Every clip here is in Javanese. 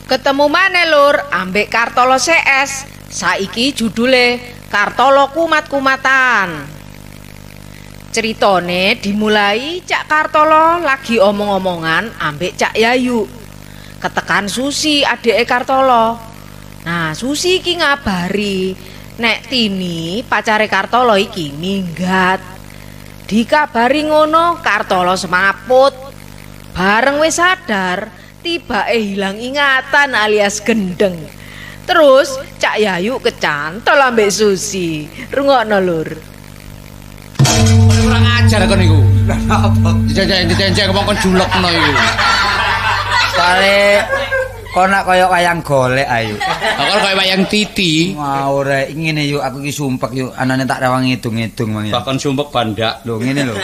Ketemu maneh lur ambek Kartolo CS. Saiki judule Kartolo Kumat-kumatan. Ceritane dimulai Cak Kartolo lagi omong-omongan ambek Cak Yayu. Ketekan Susi adike Kartolo. Nah, Susi iki ngabari nek Tini pacare Kartolo iki minggat. Dikabari ngono Kartolo semaput. Bareng wis sadar, tibake hilang ingatan alias gendeng. Terus Cak Yayu kecantol ambek Susi. Rungokno lur. Kurang ajar kon iku. Apa? Dicecek wong kon julekno iku. Soale kon nak kaya wayang golek ayo. Lah kon kaya wayang titi. Ngawur rek ngene yuk aku iki sumpek yuk anane tak rewangi ngidung-ngidung mang ya. Bahkan sumpek bandak. Lho ngene lho.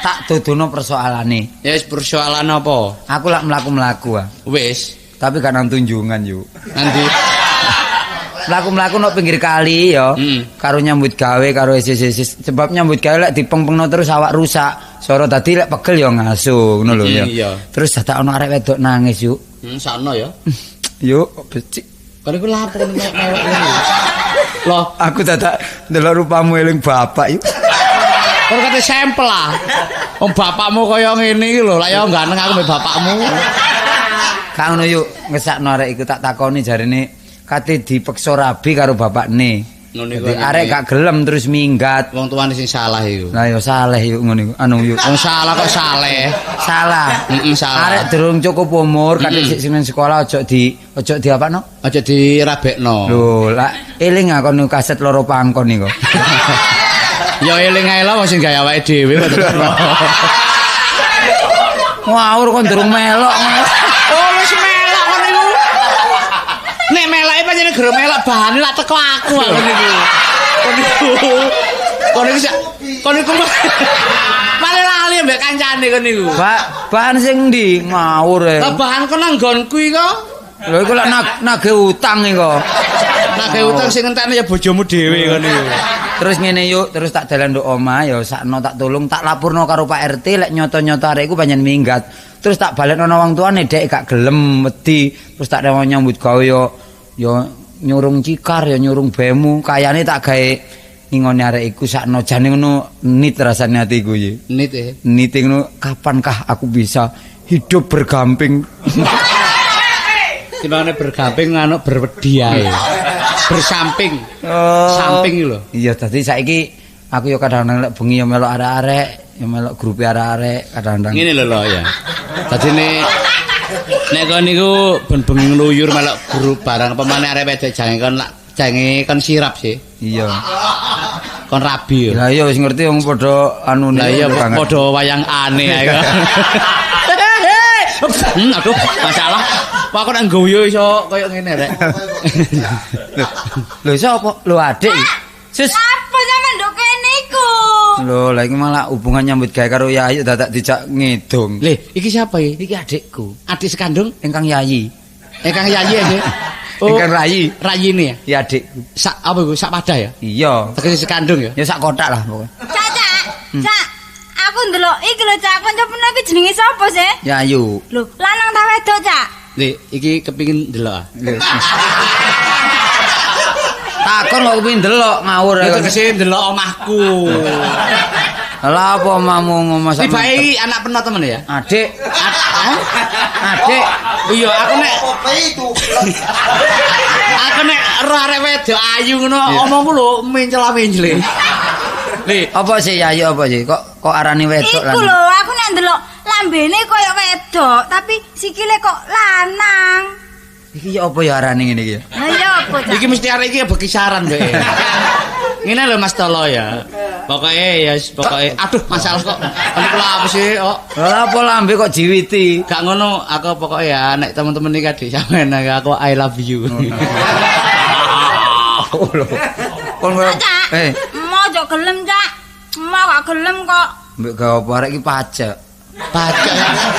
Tak dudono persoalane. Ya wis persoalan apa? Aku lak mlaku-mlaku ah. Wis. Tapi gak nang tunjungan yuk. Nanti Mlaku-mlaku nok pinggir kali ya. Karo nyambut gawe karo esis-esis. Sebab nyambut gawe lek dipengpengno terus awak rusak. Soro dadi lek pegel ya ngasuh ngono lho ya. Iya. Terus dadak ono arek wedok nangis yuk. Sakno ya. Yuk becik. Kon iku lapo kon mewek ngene. Loh, aku dadak ndelok rupamu eling bapak yuk. Kon kate sampel ah. Wong bapakmu kaya ngene iki lho, lak ya ganteng aku mbek bapakmu. Kak ngono yuk, ngesakno arek iku tak takoni jarine kate dipeksa rabi karo bapakne. Ngono iku. Dadi arek gak gelem terus minggat. Wong tuane sing salah iku. Lah ya saleh yuk ngono iku. Anu yuk. Wong salah kok saleh. Salah. Heeh, salah. Arek durung cukup umur, kadek sik sing sekolah ojo di apakno? Aja dirabekno. Lho, lak eling aku niku kaset loro pangkon iku. Ya eling ae lah wong sing gawe awake dhewe kok tetep. Ngawur kon durung melok. Oh, wis melok kon niku. Nek meloke pancen gero melok bahane lak teko aku kon niku. Kon niku. Kon niku kon niku malah lali mbek kancane kon niku. Bahan sing ndi? Ngawur e. Lah bahan kon nang nggonku iki kok. Lho iku lak nagih utang iku. Nagih utang sing entekne ya bojomu dhewe kon niku. Terus ngene yuk, terus tak dalan nduk omah ya sakno tak tulung tak lapurno karo Pak RT lek nyoto-nyoto arek iku pancen minggat. Terus tak balekno nang wong tuane dhek gak gelem wedi, terus tak rewangi nyambut gawe yo ya nyurung cikar ya nyurung bemu, kayane tak gawe ngingoni arek iku sakno jane ngono nit rasane atiku iki. Nit e. Nit ngono kapankah aku bisa hidup bergamping. Timbangane bergamping anu berwedi ae. Bersamping. Oh. Samping iki lho. Iya, dadi saiki aku yo kadang-kadang lek bengi yo melok arek-arek, yo melok grupe arek-arek kadang-kadang. Ngene lho lho ya. Dadi nek kon niku ben bengi ngluyur melok grup barang apa maneh arek wedok jange kon lak jange kon sirap sih. Iya. Kon rabi yo. Lah iya wis ngerti wong padha anune. Lah iya padha wayang aneh ae. Aduh, masalah. Pak aku nek ngguyu iso koyo ngene rek. Lho sapa? Lho adik. Sus. Apa sampean nduk kene iku? Lho, lah iki malah hubungan nyambut gawe karo Yayu dadak dijak ngidung. Lho, iki siapa iki? Iki adikku. Adik sekandung? Ingkang Yayi. Ingkang Yayi aja. Oh, ingkang Rayi. Rayine ya? Ya adikku. Sak apa iku? Sak wadah ya? Iya. Tegese sekandung ya? Ya sak kotak lah pokoke. Cak, Cak. Cak. Aku ndelok iki lho Cak, kanca peno iki jenenge sapa sih? Yayu. Lho, lanang ta wedok, Cak? Lho, iki kepingin ndelok ah. Takon kok kepingin ndelok ngawur. Ya tegese ndelok omahku. Lah apa omahmu ngomong sak. Tibake anak peno temen ya? Adik. Adik. Iya, aku nek aku nek ero arek wedok ayu ngono, omongku lho mencela-mencele. Lho, apa sih Yayu apa sih? Kok kok arani wedok lan? Iku lho, aku nek ndelok lambene koyo wedok, tapi sikile kok lanang. Iki ya apa ya arane ngene iki ya? Lah ya apa, Cak? Iki mesti arek iki bekisaran dhek. Ngene lho Mas Tolo ya. Pokoke ya pokoke aduh masalah kok. Niku lha apa sih kok? Lah apa lambe kok jiwiti? Gak ngono, aku pokoke ya nek temen-temen iki adik sampean aku I love you. Oh lho. Kon eh ojo gelem, Cak. Mau gak gelem kok. Mbek gawe apa arek iki pajak. Pajak.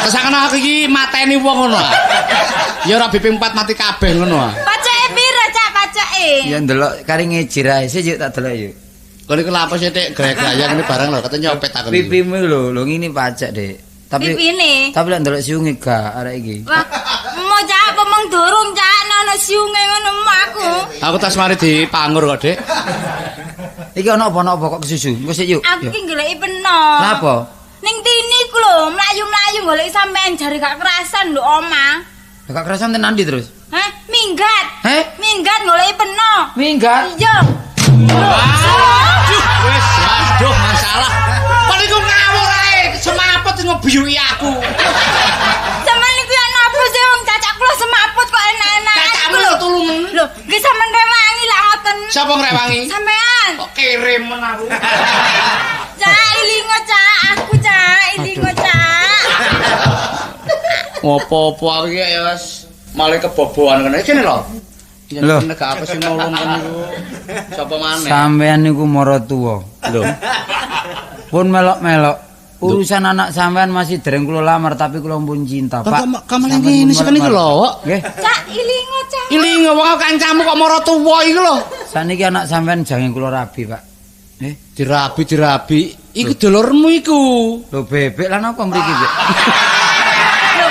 Kesakno aku iki mateni wong ngono ah. Ya ora BP 4 mati kabeh ngono ah. Pajake piro, Cak, pajake? Ya ndelok kari ngejir ae sik yuk tak delok yuk. Kon iku lapo sih Dik graya-graya ngene barang lho katanya nyopet aku. Pipimu lho, lho ngene pajak, Dik. Tapi pipine. Tapi lek ndelok siunge gak arek iki. Wah, mau Cak apa mung durung, Cak? siunge ngono aku. Aku tas mari dipangur kok, Dik. Iki ana apa kok kesusu? Engko sik yuk. Aku ki goleki peno. Lha apa? Ning Tini ku lho, mlayu-mlayu goleki sampean jare gak kerasan nduk omah. Lah gak kerasan tenan ndi terus? Hah? Minggat. Heh? Minggat goleki peno. Minggat. Iya. Aduh, wis aduh masalah. Kon iku ngawur ae, semaput ngebiyuki aku. Sampeyan niku ya napa sih wong cacak kula semaput kok enak-enak. Cacakmu lho tulungen. Lho, nggih sampean rewangi lak ngoten. Sapa ngrewangi? Sampean. Kok kirimen aku. Cak ilingo cak, aku cak, ilingo cak. Ngopo-opo aku iki ya wis malah kebobohan kene. Kene lho. Lho. Yen gak apa sing nolong kon niku. Sapa maneh? Sampean niku mara tuwa. Lho. Pun melok-melok. Urusan anak sampean masih dereng kula lamar tapi kula pun cinta, Pak. Kok malah ngene sih kan iku lho. Nggih. Cak ilingo cak. Ilingo wong aku kancamu kok mara tuwa iku lho. Saniki anak sampean jange kula rabi, Pak. Nggih. Dirabi dirabi, iku dulurmu iku. Lho bebek lan apa mriki, Bek? Lho,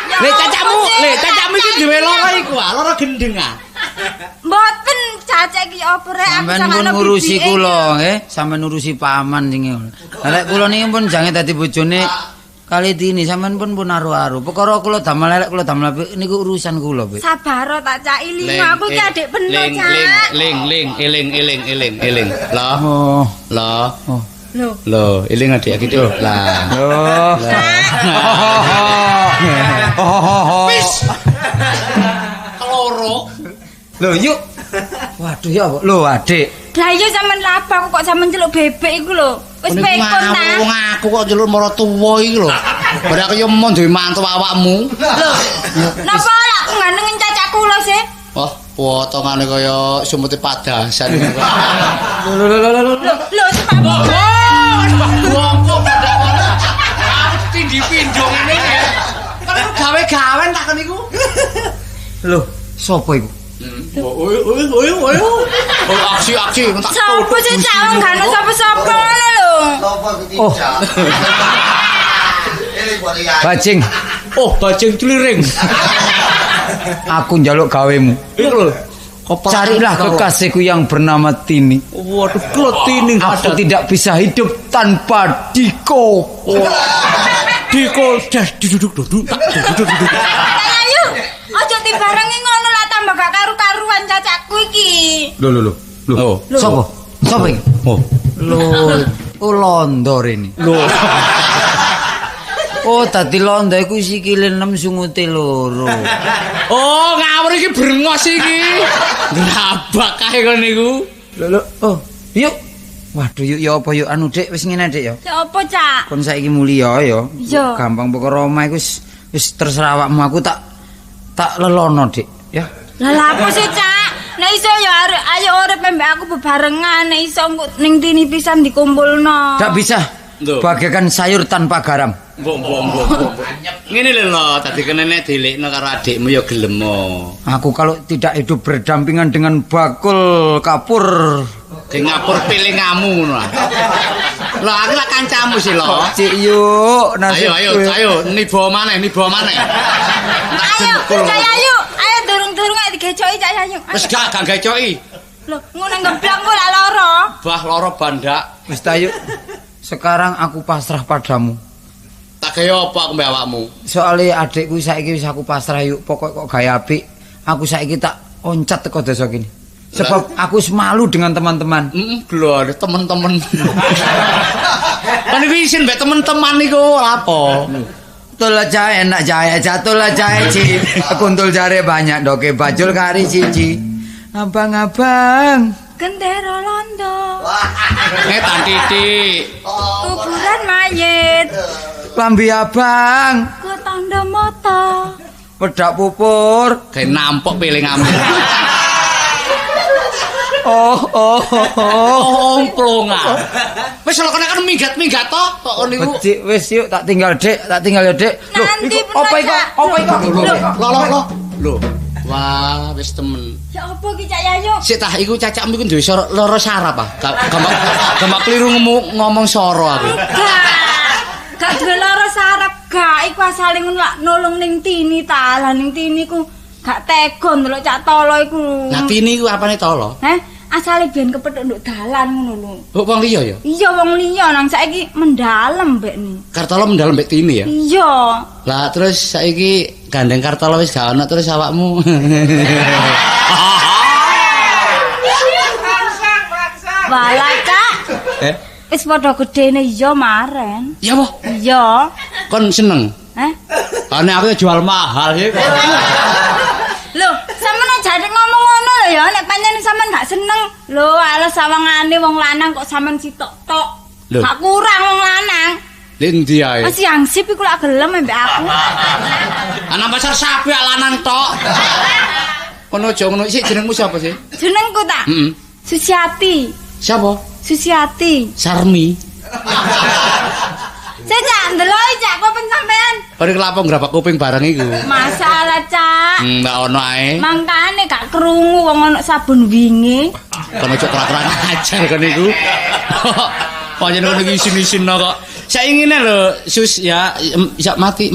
ya Le apa cacakmu, sih, le cacakmu iki Cak? duwe lara iku, ah, lara gendeng ah. Mboten cacak iki apa rek aku Sampean pun sangano ngurusi bibike. kula, nggih. Sampean ngurusi paman sing ngono. Lah lek kula niki pun jange dadi bojone kali Tini, sampean pun pun aru-aru. Perkara kula damel elek, kula damel apik niku urusan kula, Bek. Sabar tak cak ilingo aku iki adik peno ling, cak. ling, ling, ling, eling, eling, eling, eling. Lah, Oh. lah, Oh. Lho, lho, eling adik iki lho. Lah. Oh. Oh. Wis. Keloro. Lho, yuk. Waduh ya apa? Lho, Adik. lah iya sampean lapa aku kok sampean celuk bebek iku lho. Wis pekon ta. Wong aku kok celuk mara tuwa iki lho. Barang aku yo mon duwe mantu awakmu. Lho, napa lak aku gandengin cacak kula sih? Oh, potongane kaya sumute padasan. Lho lho lho lho lho. Lho, lho semaput. Wong kok pada kono. Aku tindhi pindho ngene ya. Kan aku gawe-gawen tak kon iku. Lho, sapa iku? Oi oi oi oi. Oh, aksi-aksi tak Sopo sih cak wong gak ono sapa-sapa ngono lho. Oh. Bajing, Oh, bajing celiring. aku njaluk gawemu. Iku lho. Carilah kekasihku yang bernama Tini. Waduh, klotini Aku tidak bisa hidup tanpa Diko. Diko das duduk duduk tak duduk duduk. Cak Ayu, aja dibarengi ngono lah tambah gak karu-karuan cacakku iki. Lho lho lho. Lho. Oh. Sopo? Sopo iki? Oh. Lho, oh londo rene. Lho. Oh, dadi londo iku sikile 6 sungute loro. Oh, ngawur iki brengos iki. Grabak kae kon niku. Lho lho. Oh, yuk. Waduh, yuk ya apa yuk anu Dik, wis ngene Dik ya. Ya apa, Cak? Kon saiki mulia ya. Iya. Gampang perkara omah iku wis wis terserah awakmu, aku tak tak lelono Dik, ya. Lah lha apa sih, Cak? Nek iso ya ayo urip mbek aku bebarengan, nek iso engko ning Tini pisan dikumpulno. Ndak bisa. Lho. Bagaikan sayur tanpa garam. Mbok mbok mbok mbok. Ngene lho lho, tadi kene nek dilekno karo adikmu ya gelem. Aku kalau tidak hidup berdampingan dengan bakul kapur. Ge ngapur pilingamu ngono lah. Lho aku lak kancamu sih lho. Cik yuk, Ayo ayo ayo niba maneh, niba maneh. Tak Ayo, jengkul. Cak Ayu, ayo durung-durung ayo digecoki Cak Ayu. Ayo. Wis gak gak gecoki. Lho, ngono ngeblak kok lak lara. Bah loro bandak. Wis ta yuk. Sekarang aku pasrah padamu. Tak gawe apa aku mbek awakmu? Soale adikku saiki wis aku pasrah yuk, pokok kok gawe apik. Aku saiki tak oncat teko desa kene. Sebab aku wis malu dengan teman-teman. Heeh, glor temen-temen. Kan iki isin mbek temen-teman iku lha apa? Tul aja enak jaya jatuh jae ci. Kuntul jare banyak doke bajul kari cici. Abang-abang. Gendera londo. Ngetan titik. Kuburan mayit. Lambi abang. Ku tondo moto. Pedak pupur. Kayak nampok pilingamu. Oh oh oh. Oh, omplongan. Wis lho kene kan minggat-minggat to kok kon niku. Becik wis yuk tak tinggal Dik, tak tinggal ya Dik. Loh, Nanti iku apa iku? Cak. Apa iku? Lho lho lho. Lho. Wah, wis temen. Ya apa ki Cak Yayu? Sik tah iku cacakmu iku duwe loro sarap ah. Gak keliru ngomong soro aku. Gak. Gak duwe lara sarap gak. Iku asale ngono lak nulung ning Tini ta. Lah ning Tini ku Gak tega ndelok Cak Tolo iku. Lah Tini iku apane Tolo? Heh, asale biyen kepethuk nduk dalan ngono lho. Kok wong liya ya? Iya wong liya nang saiki mendalem mbekne. Kartolo mendalem mbek Tini ya? Iya. Lah terus saiki gandeng Kartolo wis gak ono terus awakmu. Walah, Cak. Eh? Wis padha gedene iya maren. Ya apa? Iya. Kon seneng? Heh? Ane aku jual mahal sih. Lho, sampeyan aja ngomong ngono lho ya, nek pancen sampeyan gak seneng. Lho, ala sawangane wong lanang kok sampeyan sitok tok. Gak kurang wong lanang. Lha endi ae? Masih angsip iku lak gelem mbek aku. Ana pasar sapi lanang tok. Kono aja ngono. Sik jenengmu sapa sih? Jenengku ta? Heeh. Susiati. Siapa? Susiati. Sarmi. Cak, ndeloki Cak kuping sampean. Kon iki lapo ngrabak kuping bareng iku? Masalah, Cak. Ndak ono ae. Mangkane gak krungu wong ono sabun wingi. Kon aja kurang-kurang ajar kon iku. Pancen kon iki isin-isinno kok. Saiki ngene lho, Sus ya, ya mati.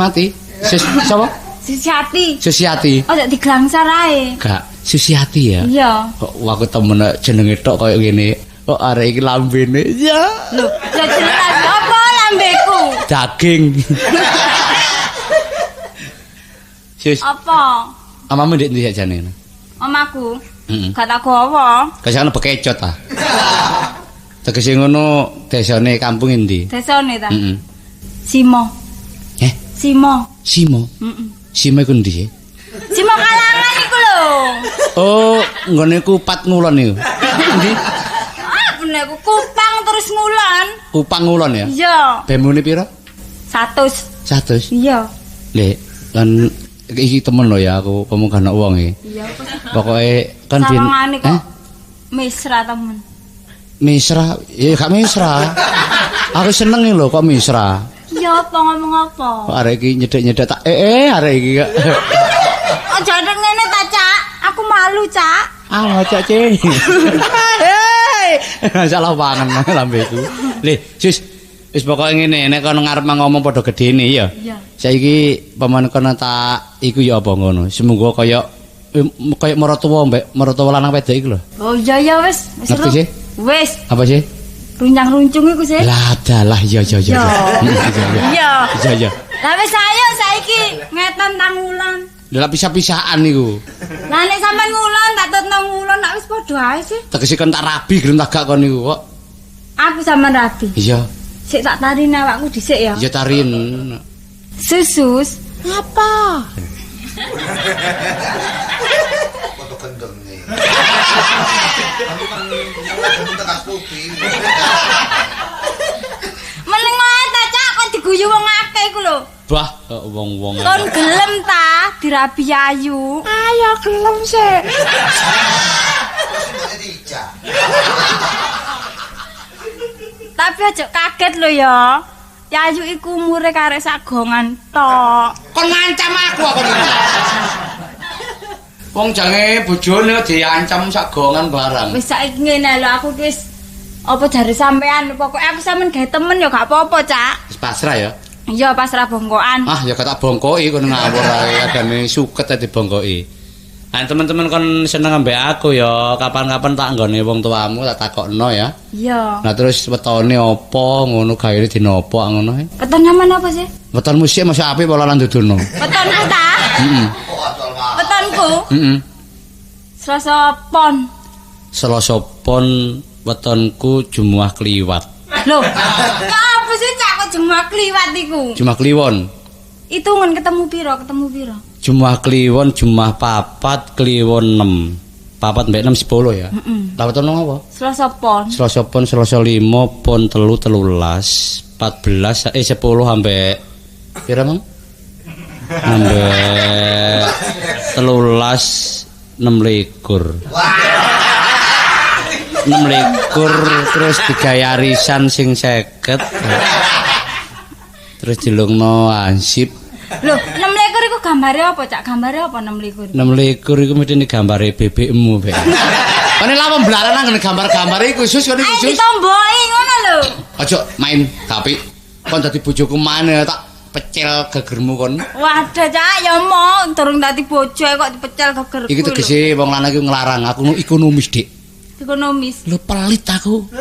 Sus sapa? Susiati. Susiati. Ojo diglangsar ae. Gak, Susiati ya? Iya. Kok aku temen jenenge tok koyo ngene. Kok arek iki lambene. Ya. Lho, ya jelas apa lambeku? Daging. Sus. Apa? Omamu ndek ndi sakjane? Omaku. Heeh. Gak tak gawa. Kesana bekecot ta. Tegese ngono desane kampung endi? Desane ta? Heeh. Simo. Eh? Simo. Simo. Heeh. Simo iku endi sih? Simo Kalangan iku lho. Oh, nggone Kupat Ngulon iku. Endi? Ah, bener iku Kupang terus Ngulon. Kupang Ngulon ya? Iya. Bemune pira? 100. 100. Iya. Lek, kan iki temen lho ya aku ngomong gak ono wong iki. Iya, apa sih? Pokoke kan bin Sawangane kok. Mesra temen. Mesra, ya gak mesra. Aku seneng lho kok mesra. Iya apa ngomong apa? Kok arek iki nyedek-nyedek tak arek iki kok. Aja ngene ta, Cak. Aku malu, Cak. Ah, Cak C. Hei. Salah pangan lambeku. Lih, Sus, wis pokoke ngene, nek kono ngarep ngomong padha gedene ya. Iya. Saiki pamane kono tak iku ya apa ngono. Semoga kaya kaya maratuwa mbek maratuwa lanang wedok iku lho. Oh iya ya wis, wis Ngerti sih? Wis. Apa sih? Runcang-runcung iku sih. Lah dalah iya iya iya. Iya. Iya iya. Lah wis ayo saiki ngeton tang ngulon. Lah pisah-pisahan niku. Lah nek sampean ngulon tak tutno ngulon tak wis padha ae sih. Tegese kon tak rabi gelem tak gak kon niku kok. Aku sampean rabi. Iya. Sik tak tarine awakku dhisik ya. Iya tarin. Susus. Apa? Foto gendenge. Tekas kuping. Meneng wae ta, Cak, kok diguyu wong akeh iku lho. Bah, wong-wong. Kon gelem ta dirabi Ayu? Ayo gelem sik. Tapi aja kaget lho ya. Yayu iku umure karek sagongan tok. Kon ngancam aku apa iki? Wong jange bojone diancam sagongan barang. Wis saiki ngene lho aku wis apa jare sampean pokoke aku sampean gawe temen ya gak apa-apa, Cak. Wis pasrah ya. Iya, pasrah bongkokan. Ah, ya gak tak bongkoki kono ngawur ae adane suket ae dibongkoki. Nah, teman-teman kon seneng ambek aku ya, kapan-kapan tak nggone wong tuamu tak takokno ya. Iya. Nah, terus wetone apa ngono gaene dina apa ngono ae. Weton sampean apa sih? Wetonmu sik masih apik apa lan dudono? Wetonku ta? Heeh. Wetonku? Heeh. Selasa Pon. Selasa Pon wetonku Jumat Kliwat. Lho, kok apa sih Cak kok Jumat Kliwat iku? Jumat Kliwon. Hitungan ketemu piro, ketemu piro? Jumat Kliwon, Jumat 4, Kliwon 6. 4 mbek 6 10 ya. Heeh. Lah weton apa? Selasa Pon. Selasa Pon, Selasa 5, Pon 3, 13, 14, 10 ambek pira, Mang? Ambek 13, 26. 26 terus digawe arisan sing 50. Terus dilungno ansip. Lho, 26 iku gambare apa, Cak? Gambare apa 26? 26 iku mesti gambare bebekmu, Bek. Kene lapo mblaran nang gambar-gambar iku khusus kene Ayo khusus. ditomboki ngono lho. Aja main tapi kon dadi bojoku maneh tak pecel gegermu kon. Waduh, Cak, ya mo durung dadi bojo kok dipecel gegerku. Iki tegese wong lanang iku nglarang aku ekonomis, Dik. Ekonomis. Lho pelit aku.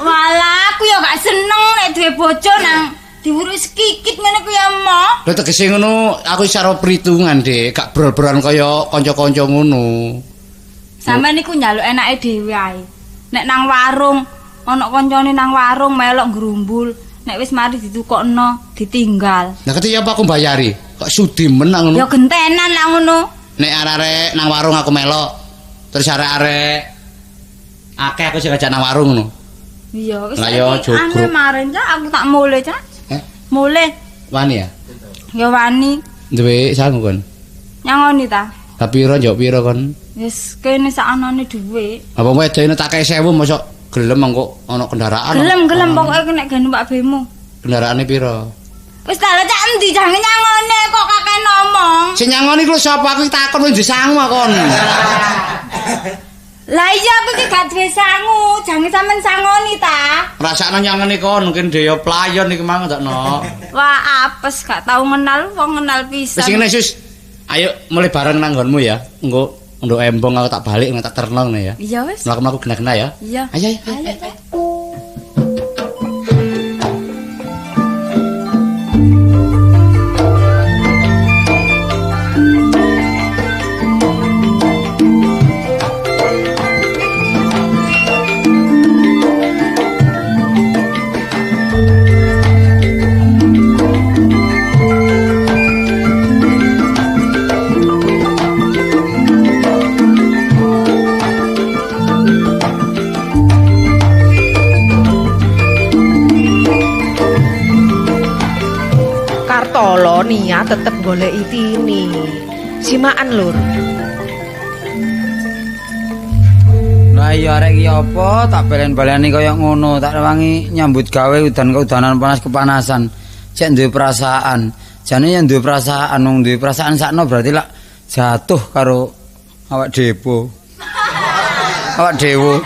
Walah, aku ya gak seneng nek duwe bojo nang diwuruk sekikit ngene ku ya mo. Lho tegese ngono, aku secara perhitungan, Dik, gak brol-brolan kaya kanca-kanca ngono. Sampeyan niku njaluk enake dhewe ae. Nek nang warung, ana kancane nang warung melok ngrumbul, nek wis mari ditukokno, ditinggal. Lah ketiya apa aku mbayari? Kok sudi menang ngono? Ya gentenan lah ngono. Nek arek-arek nang warung aku melok. Terus arek-arek akeh aku sing ngajak nang warung ngono. Iya, wis. Lah ya Anu maren, Cak, aku tak mulih, Cak. Mulih. Wani ya? Ya wani. Duwe sangu kon. Nyangoni ta? Lah piro njok piro kon? Wis kene sakanane dhuwit. Apa wedone tak kei 1000 mosok gelem engko ana kendaraan. Gelem-gelem pokoke nek gak numpak bemo. Kendaraane piro? Wis ta lho Cak endi jange nyangone kok kakek ngomong. Sing nyangoni ku sapa aku takon wis sangu kon. Lah iya aku iki gak duwe sangu, jange sampean sangoni ta. Rasakno nyangoni kon mungkin dhewe playon iki mang takno. Wah, apes gak tau ngenal wong ngenal pisan. Wis ngene Sus. Ayo mulai bareng nang nggonmu ya. Engko nduk embong aku tak balik tak terno ngene ya. Iya wis. Mlaku-mlaku gena-gena ya. Iya. Ayo ayo. Ayo. Kartolo niat tetep goleki Tini. Simakan lur. Lah iya arek iki apa tak balen-baleni kaya ngono, tak rewangi nyambut gawe udan-keudanan panas kepanasan. Cek duwe perasaan. Jane yen duwe perasaan, wong duwe perasaan sakno berarti lak jatuh karo awak depo. Awak dewo.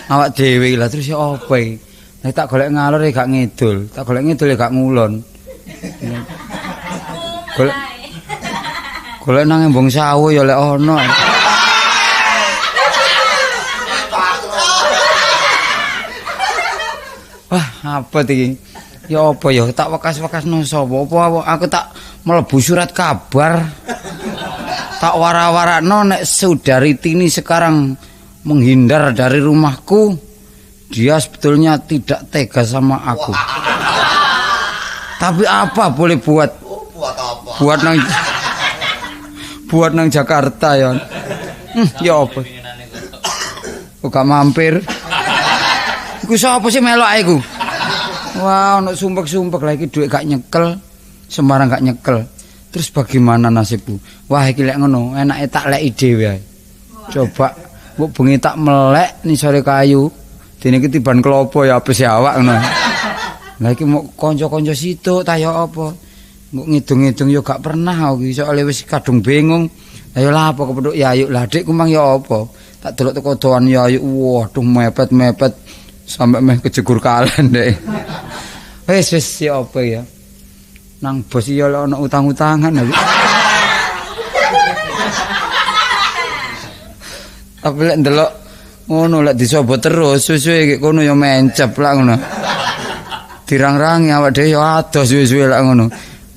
Awak dhewe lah terus ya apa iki? Nek tak golek ngalor ya gak ngidul, tak golek ngidul ya gak ngulon. Golek golek nang embong sawo ya lek ono. Wah, apa iki? Ya apa ya tak wekas-wekasno sapa? Apa aku tak mlebu surat kabar. Tak wara-warakno nek saudari Tini sekarang menghindar dari rumahku, dia sebetulnya tidak tega sama aku. Tapi apa boleh buat? Buat apa? Buat nang Jakarta ya. Ya apa? Kok gak mampir? Iku sapa sih melok iku? Wah, ono sumpek-sumpek lah iki dhuwit gak nyekel, Semarang gak nyekel. Terus bagaimana nasibku? Wah, iki lek ngono, enake tak leki dhewe ae. Coba mbok bengi tak melek nisore kayu. Dene iki tiban klopo ya apes ya awak ngono. Lah iki mok kanca-kanca situk ta ya apa? Mbok ngidung-ngidung ya gak pernah aku iki soalé wis kadung bingung. Lah ya lah apa kepethuk Yayuk. Lah adikku mang ya apa? Tak delok teko doan Yayuk. Waduh mepet-mepet sampe meh kejegur kalen dek. Wis wis ya apa ya. Nang bos ya lek ana utang-utangan aku. Tapi lek ndelok ngono lek disobo terus suwe-suwe iki kono ya mencep lak ngono. Dirang-rangi awak dhewe ya adoh suwe-suwe lak ngono.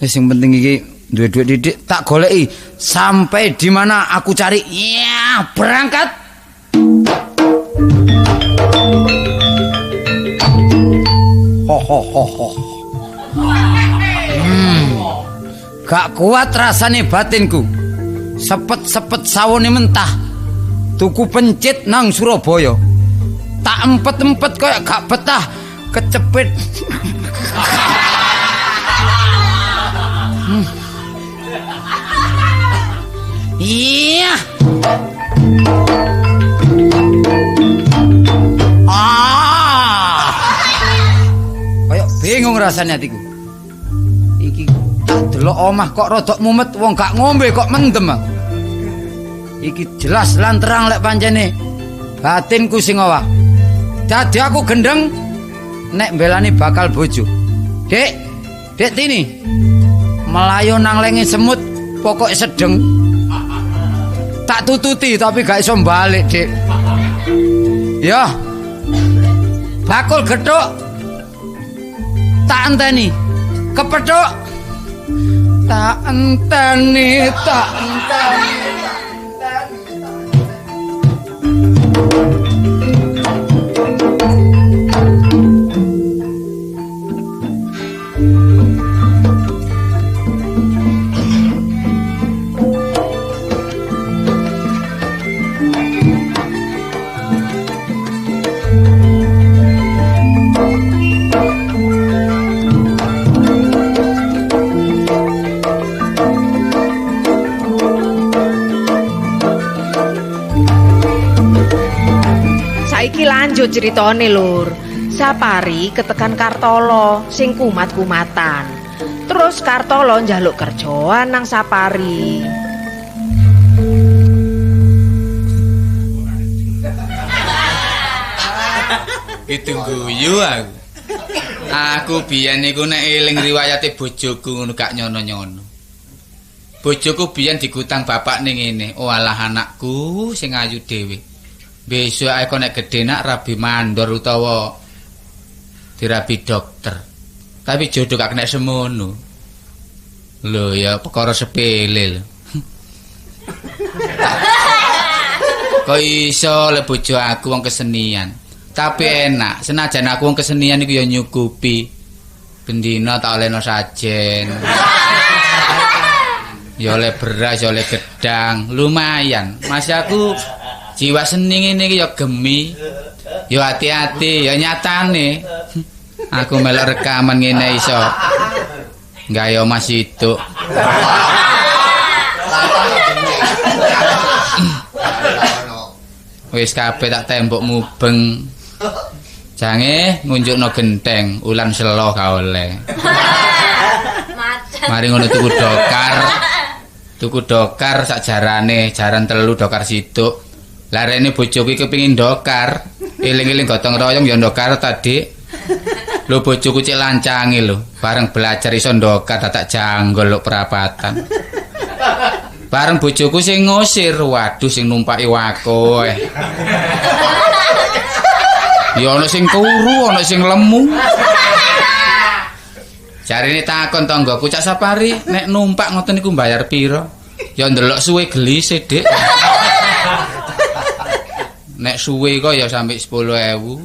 Wis sing penting iki duwe dhuwit didik tak goleki sampai di mana aku cari. Ya, berangkat. Ho ho ho ho. Gak kuat rasane batinku. Sepet-sepet sawone mentah. Tuku pencit nang Surabaya. Tak empet-empet koyo gak betah kecepit. Iya. Ah. Kayak bingung rasanya hatiku. Iki tak delok omah kok rodok mumet, wong gak ngombe kok mendem. Iki jelas lan terang lek pancene batinku sing owah. Dadi aku gendeng nek mbelani bakal bojo. Dik, Dek Tini. Melayu nang lenge semut, pokok sedeng. Tak tututi tapi gak iso balik, Dik. Ya. Bakul gethuk. Tak enteni. Kepethuk. Tak enteni, tak enteni. Saiki lanjut ceritane, Lur. Sapari ketekan Kartolo sing kumat-kumatan. Terus Kartolo njaluk kerjaan nang Sapari. Itu guyu aku. Aku biyen niku nek eling riwayate bojoku ngono gak nyono-nyono. Bojoku biyen digutang bapak ning ngene, "Oh alah anakku sing ayu dhewe. Besok aku nek gedhe nak rabi mandor utawa dirabi dokter." Tapi jodoh gak kena semono. Lho ya perkara sepele lho. Kok iso le bojo aku wong kesenian. Tapi enak, senajan aku wong kesenian iku ya nyukupi. Bendina tak olehno sajen. Ya oleh beras, ya oleh gedang, lumayan. Mas aku jiwa seni ngene iki ya gemi. Ya hati-hati, ya nyatane. Aku melok rekaman ngene iso gawe omah situk. Wis kabeh tak tembok mubeng. Jange ngunjukno genteng, ulan selo gak oleh. Mari ngono tuku dokar. Tuku dokar sak jarane, jaran telu dokar situk. Larene bojoku iki kepengin dokar. Eling-eling gotong royong ya ndokar tadi. Lho bojoku cek lancange lho, bareng belajar iso ndokar dadak janggol lho perapatan. Bareng bojoku sing ngusir, waduh sing numpaki wako. Ya ana sing kuru, ana sing lemu. Jarine takon tanggaku, "Cak Sapari, nek numpak ngoten niku mbayar pira?" Ya ndelok suwe gelise, Dik. Nek suwe kok ya sampe 10.000.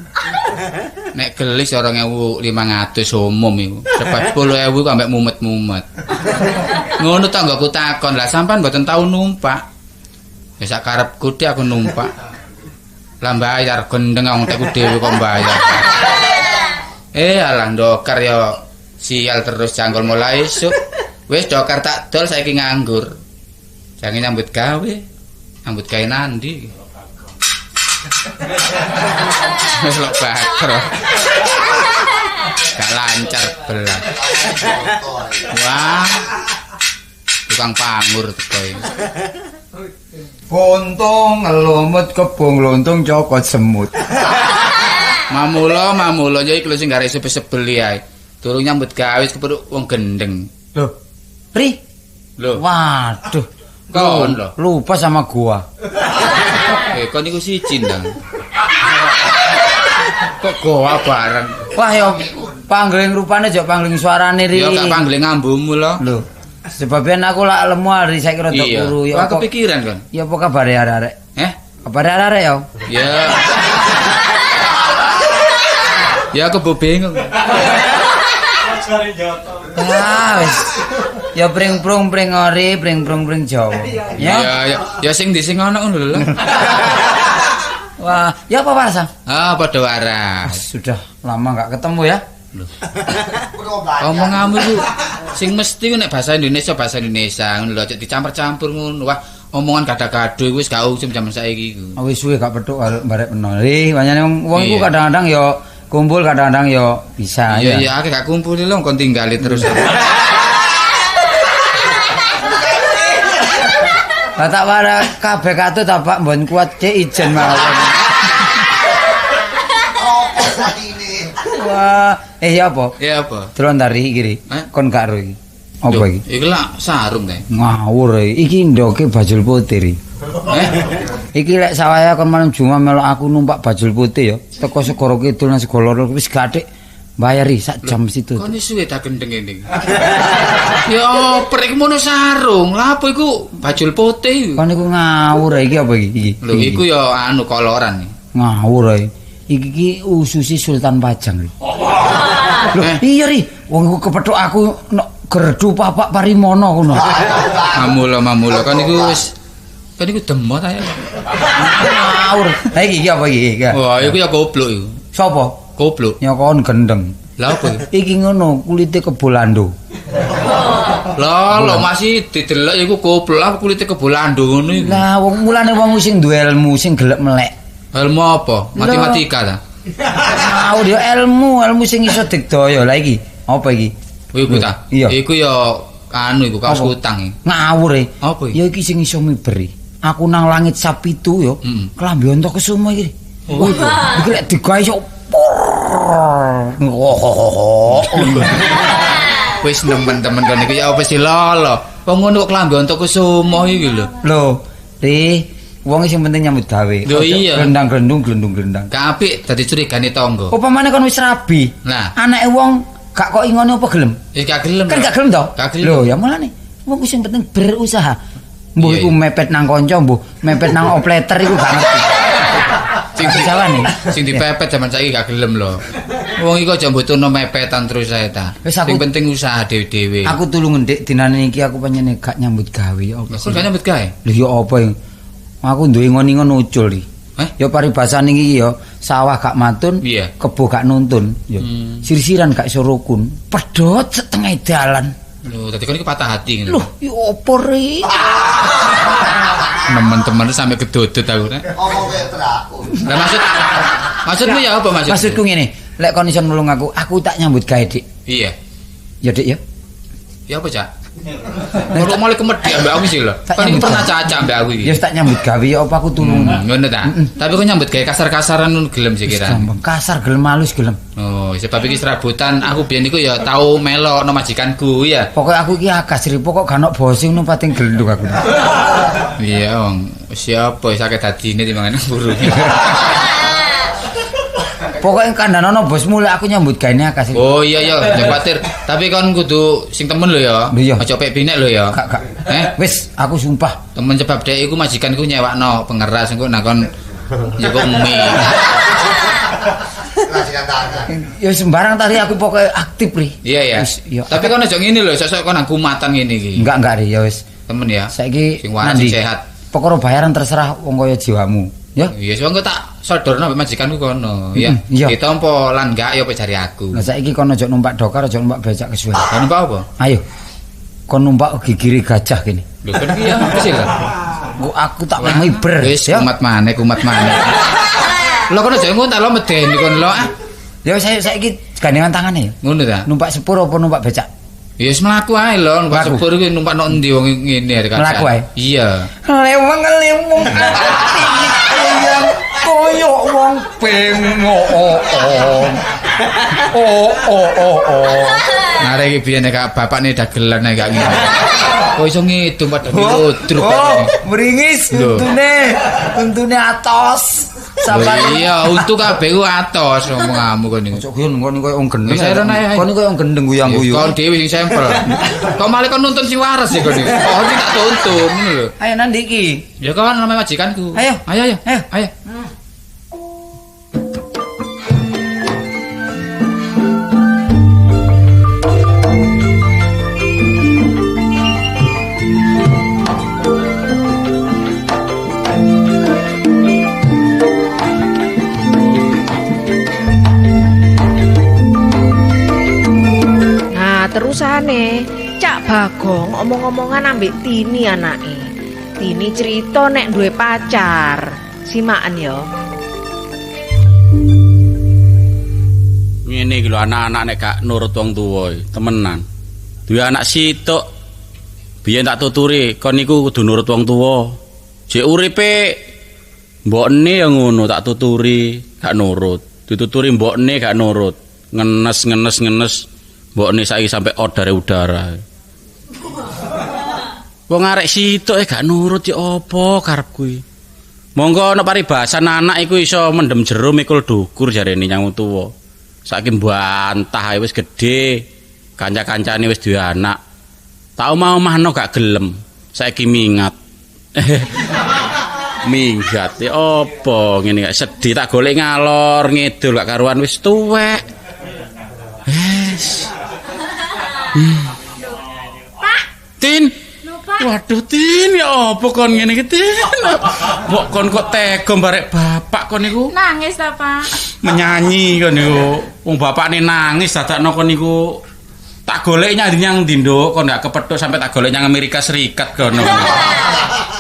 Nek gelis 2.500 umum iku. Sebab 10.000 kok ambek mumet-mumet. Ngono tanggaku takon, "Lah sampean mboten tau numpak?" Ya sak karepku Dik aku numpak. Lah bayar gendeng wong tekku dhewe kok bayar. Alah ndokar ya sial terus janggol mulai esuk. Wis dokar tak dol saiki nganggur. Jange nyambut gawe. Nyambut gawe nandi? Wis lok bakro. Gak lancar belas. Wah. Tukang pangur teko iki. Bontong ngelumut kebong lontong cokot semut. Mamula mamula ya iki lho sing garek sebel-sebeli ae. Durung nyambut gawe wis kepethuk wong gendeng. Lho. Pri. Lho. Waduh. Kon lho. Lupa sama gua. Kon niku siji ndang. Kok goa bareng. Wah ya pangling rupane jok pangling suarane ri. Ya gak pangling ambumu lho. Lho. Sebabnya aku lak lemu hari saiki rada kuru ya. Wah kepikiran kon. Ya apa kabare arek-arek? Eh? Kabare arek-arek ya? Ya. Ya aku bingung. Ah wis. Ya pring-prung pring ori, pring-prung pring Jawa. Ya ya ya sing ndi sing ana ngono lho. Wah, ya apa waras? Ah, padha waras. Sudah lama enggak ketemu ya. Lho. Omonganmu iku sing mesti ku nek bahasa Indonesia ngono lho, aja dicampur-campur ngono. Wah, omongan gado-gado iku wis gak usum jaman saiki iku. Wis suwe gak petuk barek peno. Ih, pancene wong iku kadang-kadang ya kumpul, kadang-kadang ya bisa. Iya, iya, akeh gak kumpul lho kon tinggali terus. Lah tak wara kabeh katut ta Pak mbon kuat cek ijen mawon. Opo atine? Wah, ya apa? Ya apa? Delon tari iki. Kon gak ro iki. Apa iki? Iki lak sarung ta. Ngawur iki. Iki ndoke bajul putih ri. Iki lek sawaya kon malam Jumat melok aku numpak bajul putih ya. Teko Segara Kidul nang Segara Lor wis gathik bayari sak jam situ. Kon suwe ta gendeng ngene iki. Ya oper iki mono sarung. Lha apa iku bajul putih iku? Kon iku ngawur iki apa iki? Iki. Lho iku ya anu koloran iki. Ngawur iki. Iki ki ususi Sultan Pajang ri. Lho iya ri, wong iku kepethuk aku nok gerdu Papak Parimono kono. Mamula kon iku wis kon iku demot ae. Ngawur. Lah iki apa iki? Wah, iku ya goblok iku. Sopo? Goblok. Ya kon gendeng. Lah apa iki? Iki ngono, kulite kebolando. Lah lho masih didelok iku goblok, lah kulite kebolando ngono iku. Lah wong mulane wong sing duwe ilmu sing gelek melek. Ilmu apa? Matematika ta? Ngawur ya ilmu sing iso digdaya. Lah iki apa iki? Iku ta? Iku ya anu iku kaos kutang iki. Ngawur e. Apa iki? Ya iki sing iso miberi. Aku nang langit sapitu ya, klambi onto kesumo iki. Wah, iki lek digawe iso Wis nemen-temen kon iki ya apa sih lho. Wong ngono kok klambi onto kesumo iki lho. Lho, Ri, wong sing penting nyambut gawe. Glendang-glendung glendung-glendang. Gak apik dadi curigane tangga. Apa maneh kon wis rabi? Nah, anake wong gak kok ingone apa gelem? Ya gak gelem. Kan gak gelem to? Lho, ya mulane wong sing penting berusaha. Mbuh iku mepet nang kanca, mbuh mepet nang opleter iku gak ngerti. Sing dijawane, sing dipepet jaman saiki gak gelem lho. Wong iku aja mbutuhno mepetan terus ae ta. Sing penting usaha dhewe-dhewe. Aku tulung ndik dinane iki aku panjenengan gak nyambut gawe ya apa. Kok gak nyambut gawe? Lho ya apa ya? Aku duwe ngon-ngon ucul iki. Ya paribasane iki ya sawah gak matun, kebo gak nuntun, ya. Sir-siran gak iso rukun, pedhot setengah dalan. Lho, dadi kon iki patah hati ngene. Lho, ya apa ri? Teman-teman sampe kedodot aku nek. Omong kaya trakun. Lah maksudmu ya apa maksudmu? Maksudku ngene, lek kon iso nulung aku tak nyambut gawe, Dik. Iya. Ya, Dik ya. Ya apa, Cak? Kalau malah kemedhek ambek aku sih lho. Kon iki pernah cacak ambek aku iki. Ya tak nyambut gawe ya apa aku tulung. Ngono ta. Tapi kok nyambut gawe kasar-kasaran ngono gelem sih kira. Gampang kasar gelem halus gelem. Oh, sebab iki serabutan aku biyen iku ya tau melokno majikanku ya. Pokoke aku iki agas ri pokok gak ono bose ngono pating gelendung aku. Iya, wong siapa sakit dadine timbangane burung. Pokoke kandhanono bosmu lek aku nyambut gaene akas. Oh iya iya, aja kuwatir. Tapi kon kudu sing temen lho ya. Aja pek binek lho ya. Gak gak. Wis, aku sumpah. Temen sebab dhek iku majikanku nyewakno pengeras engko nak kon njupuk mie. Ya sembarang tadi aku pokoke aktif ri. Iya ya. Tapi kon aja ngene lho, sosok kon nang kumatan ngene iki. Enggak enggak ri ya wis. Temen ya. Saiki sing waras sing sehat. Perkara bayaran terserah wong kaya jiwamu. Ya. Iya, wong tak sodorno ambek majikanku kono, ya. Ditampa lan gak ya apa jare aku. Lah saiki kono aja numpak dokar, aja numpak becak kesuwen. Kon numpak apa? Ayo. Kon numpak gigire gajah kene. Lho kon iki ya apa sih lho? Aku tak miber. Wis kumat maneh, kumat maneh. Lho kon aja ngono ta lho medeni kon lho. Ya wis saiki gandengan tangane ya. Ngono ta? Numpak sepur apa numpak becak? Ya wis mlaku ae lho, numpak sepur iki numpak nok endi wong ngene arek. Mlaku ae. Iya. Leweng-leweng koyo wong bengok. Oh oh oh oh. Arek iki biyen nek bapakne dagelan nek gak ngene. Kok iso ngidung padha ludruk. Oh, mringis untune. Untune atos. Sampai iya, untu kabeh ku atos omonganmu kon niku. Ojo guyon kon koyo wong gendeng. Kon koyo wong gendeng guyang-guyu. Kon dhewe sing sampel. Kok malah kon nuntun si waras ya kon niku. Oh, iki tak tuntun ngono lho. Ayo nang ndi iki? Ya kon nang majikanku. Ayo, ayo ayo. Ayo. Terusane Cak Bagong omong-omongan ambek Tini anake. Tini cerita nek duwe pacar. Simakan ya. Ngene iki lho anak-anak nek gak nurut wong tuwa, temenan. Duwe anak situk biyen tak tuturi kon niku kudu nurut wong tuwa. Jek uripe mbokne ya ngono tak tuturi gak nurut. Dituturi mbokne gak nurut. Ngenes ngenes ngenes mbokne saiki sampe odare udara. Wong arek sitok e gak nurut ya apa karep kuwi. Monggo ana paribasan anak iku iso mendem jero mikul dukur jarene nyang tuwa. Saiki mbantah ae wis gedhe, kanca-kancane wis duwe anak. Tak omah-omahno gak gelem. Saiki mingat. Minggat ya apa ngene gak sedih tak golek ngalor ngidul gak karuan wis tuwek. Wes. Pak. Tin. Pak. Waduh Tin, ya apa kon ngene iki Tin? Mbok kon kok tega barek bapak kon niku? Nangis ta, Pak? Menyanyi kon niku. Wong bapakne nangis dadakno kon niku tak golek nyang ndi Nduk, kon gak kepethuk sampe tak golek nyang Amerika Serikat kono.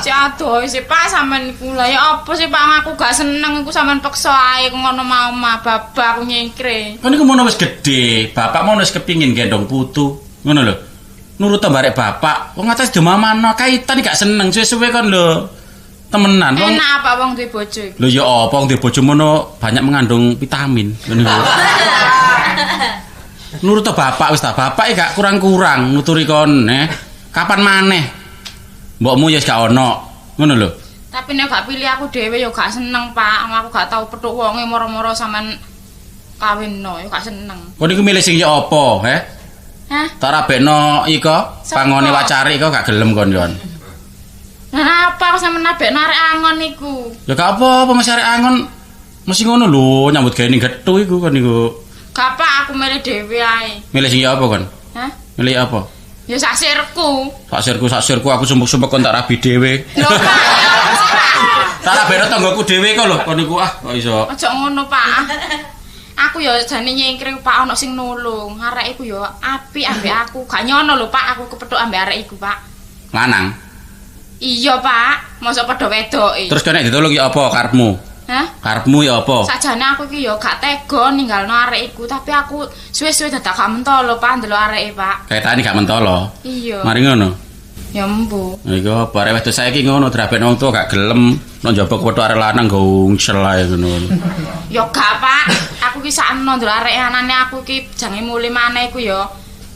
Cek adoh sih Pak sampean niku. Lah ya apa sih Pak aku gak seneng iku sampean peksa ae ngono mau mah babak aku nyengkre. Kon niku mono wis gedhe, bapak mono wis kepingin gendong putu. Ngono lho. Nurut barek bapak, wong atas dimamano kaitan gak seneng suwe-suwe kon lho. Temenan wong. Enak apa wong duwe bojo iku? Lho ya apa wong duwe bojo mono banyak mengandung vitamin ngono lho. Nurut bapak wis ta, bapak gak kurang-kurang nuturi kon eh. Kapan maneh? Mbokmu ya wis gak ono. Ngono lho. Tapi nek gak pilih aku dhewe ya gak seneng, Pak. Aku gak tau petuk wonge moro-moro sampean kawinno, ya gak seneng. Kon iku milih sing ya apa, he? Hah? Tak rabekno iko, pangone wacari iko gak gelem kon yon. Lah apa aku sampean nabekno arek angon iku? Ya gak apa-apa mesti arek angon mesti ngono lho, nyambut gawe ning gethu iku kon iku. Gak apa aku milih dhewe ae. Milih sing ya apa kon? Hah? Milih apa? Ya sak sirku. Sak sirku aku sumpek-sumpek kon tak rabi dhewe. Lho Pak. Tak rabekno tanggoku dhewe kok lho kon iku ah kok iso. Aja ngono Pak. Aku ya jane nyengkre Pak ana sing nulung. Arek iku ya apik ambek aku. Gak nyono lho Pak, aku kepethuk ambek arek iku, Pak. Lanang. Iya, Pak. Mosok padha wedoke. Terus kene ditulung ya apa karepmu? Hah? Karepmu ya apa? Sajane aku iki ya gak tega ninggalno arek iku, tapi aku suwe-suwe dadak gak mentolo, Pak, ndelok areke, Pak. Kaitane gak mentolo. Iya. Mari ngono. Ya embu. Iku apa arek wedok saiki ngono drabekno wong tuwa gak gelem, nek njaba kepethuk arek lanang gongcel ae ngono. Ya gak, Pak. Aku ki sakno ndelok arek anane aku ki jange mule maneh iku ya.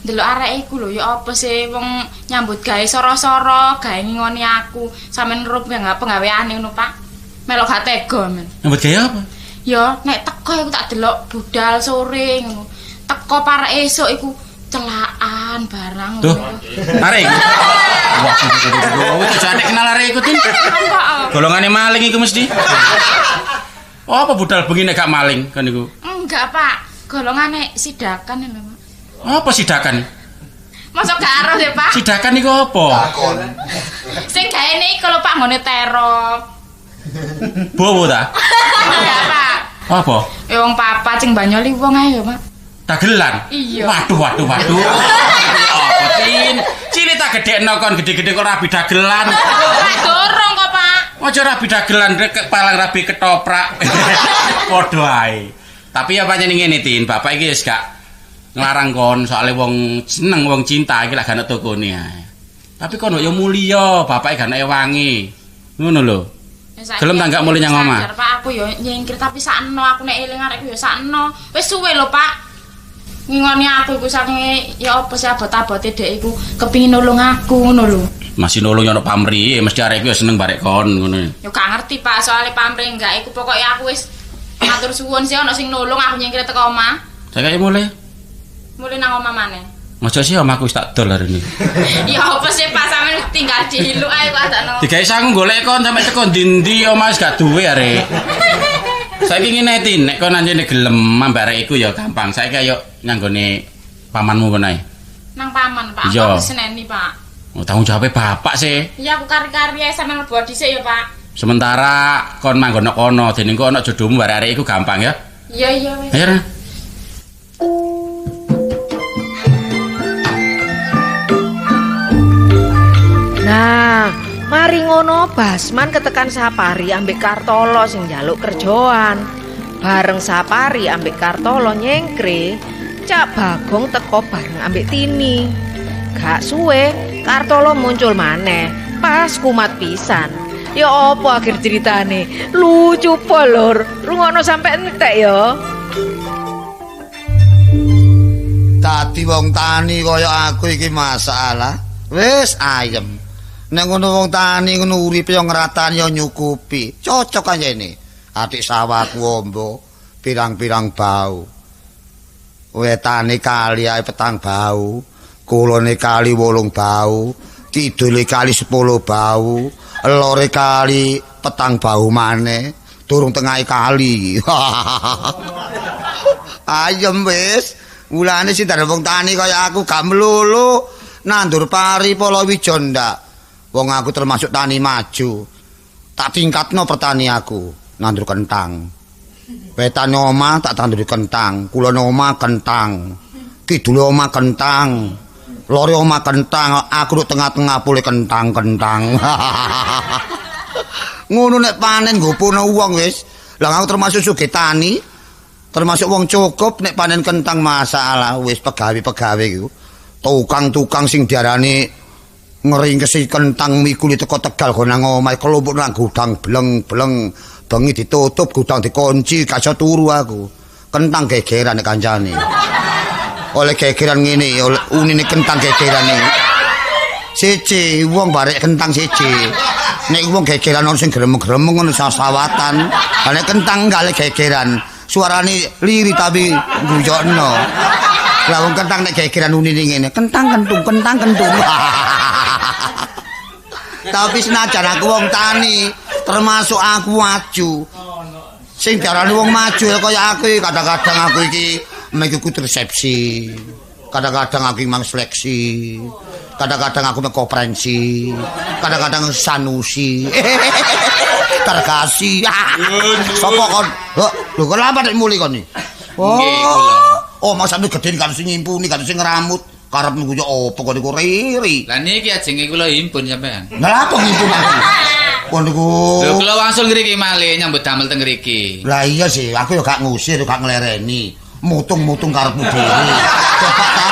Ndelok arek iku lho ya apa sih wong nyambut gawe soro-soro, gawe ngingoni aku, sampean ngerup penggaweane ngono, Pak. Melok gak tega men. Nyambut gawe apa? Ya nek teko iku tak delok budal sore ngono. Teko parek esuk iku celaan barang. Tuh, arek iku. Wah, jane kenal arek iku, Tin. Golongane maling iku mesti. Apa budal bengi nek gak maling kan iku? Enggak, Pak. Golongane sidakan lho, Pak. Apa sidakan? Mosok gak ero sih, Pak. Sidakan iku apa? Sing gaene iku lho, Pak, nggone terop. Bowo ta? Enggak, Pak. Apa? Ya wong papat sing banyoli wong ae ya, Pak. Dagelan? Iya. Waduh, waduh, waduh. Apa, Tin? Cilik tak gedhekno kon gede-gede kok rabi dagelan. Pak dorong kok, Pak. Aja rabi dagelan rek palang rabi ketoprak. Padha ae. Tapi ya pancen ngene, Tin, bapak iki wis gak nglarang kon soalnya wong seneng wong cinta iki lak gak ana tokone ae. Tapi kon yo mulya, bapak gak ana ewangi. Ngono lho. Gelem ta gak mulih nyang omah? Sadar, Pak, aku yo nyingkir tapi sakno aku nek eling arek yo sakno. Wis suwe lho, Pak. Ngingoni aku iku saking ya apa sih abot-abote dhek iku kepingin nulung aku ngono lho. Masih nulung yo ono pamri, mesti arek iku yo seneng barek kon ngono. Yo gak ngerti, Pak, soalé pamri enggak iku pokoke aku wis matur suwun sih ono sing nulung aku nyingkir teko omah. Saiki mulih. Mulih nang omah maneh. Ojo sih omahku wis tak dol hari ini. Ya apa sih Pak sampean tinggal diluk ae kok adakno. Digawe sangu golek kon sampe teko ndi-ndi omah wis gak duwe arek. Saiki ngene Tin, nek kon anjene gelem ambek arek iku ya gampang. Saiki ayo nang nggone pamanmu kono ae. Nang paman, Pak. Iya. Aku diseneni, Pak. Oh, tanggung jawabe bapak sih. Iya aku kari-kari ae sampean mlebu dhisik ya, Pak. Sementara kon manggon kono, dene engko ana jodohmu barek arek iku gampang ya. Iya iya wis. Ayo. Ra. Nah, mari ngono Basman ketekan Sapari ambek Kartolo sing njaluk kerjoan. Bareng Sapari ambek Kartolo nyengkre, Cak Bagong teko bareng ambek Tini. Gak suwe, Kartolo muncul maneh, pas kumat pisan. Ya apa akhir ceritane? Lucu po lur, rungokno sampe entek ya. Dadi wong tani kaya aku iki masalah. Wis ayem. Nek ngono wong tani ngono uripe yo ngratani yo nyukupi. Cocok anjene. Atik sawahku ombo pirang-pirang bau. Wetane kali ae 4 bau, kulone kali 8 bau, kidule kali 10 bau, lore kali 4 bau maneh, durung tengahe kali. Ayem wis. Mulane sing dadi wong tani kaya aku gak melulu nandur pari palawija ndak. Wong aku termasuk tani maju. Tak tingkatno pertani aku, nandur kentang. Wetane omah tak tanduri kentang, kulone omah kentang, kidule omah kentang, lore omah kentang, aku nduk tengah-tengah pule kentang-kentang. Ngono nek panen nggopono wong wis. Lah aku termasuk sugih tani. Termasuk wong cukup nek panen kentang masalah wis pegawe-pegawe iku. Tukang-tukang sing diarani ngringkesi kentang mikuli teko Tegal go nang omahe kelompok nang gudang bleng-bleng bengi ditutup gudang dikunci gak iso turu aku. Kentang gegeran nek kancane. Oleh gegeran ngene oleh unine kentang gegeran iki. Siji wong barek kentang siji. Nek wong gegeran ono sing gremeng-gremeng ngono sawatan. Lah nek kentang gak le gegeran. Suarane liri tapi guyokno. Lah wong kentang nek gegeran unine ngene, kentang kentung, kentang kentung. Tapi senajan aku wong tani, termasuk aku maju. Sing diarani wong maju ya kaya aku iki, kadang-kadang aku iki mengikuti resepsi. Kadang-kadang aku mang seleksi. Kadang-kadang aku mengkonferensi. Kadang-kadang sanusi. Terkasih. Sopo kon? Lho kok lha nek muli kon iki? Oh. Oh, masane gedhe kan sing ngimpuni, kan sing ngramut. Karepmu ku yo opo kon niku riri. Lah niki ajenge kula himpun sampean. Lah apa ngimpun aku? Kon niku. Lho kula wangsul ngriki malih nyambut damel teng ngriki. Lah iya sih, aku yo gak ngusir, gak nglereni. Mutung-mutung karepmu dhewe. Coba ta.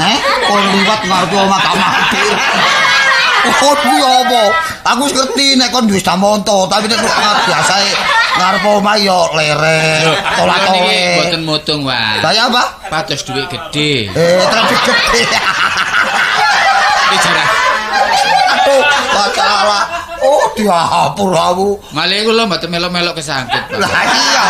Heh, kon liwat ngarepe omah gak mampir. Oh, kuwi apa? Aku wis ngerti nek kon duwe samonto, tapi nek biasae ngarep omah yo leren, tolak-tolek. Mboten mutung, Pak. Lah ya apa? Pados dhuwit gedhe. Terus gedhe. Iki jarah. Aduh, masalah. Oh, diapur aku. Malih kula mboten melok-melok kesangkut, Pak. Lah iya.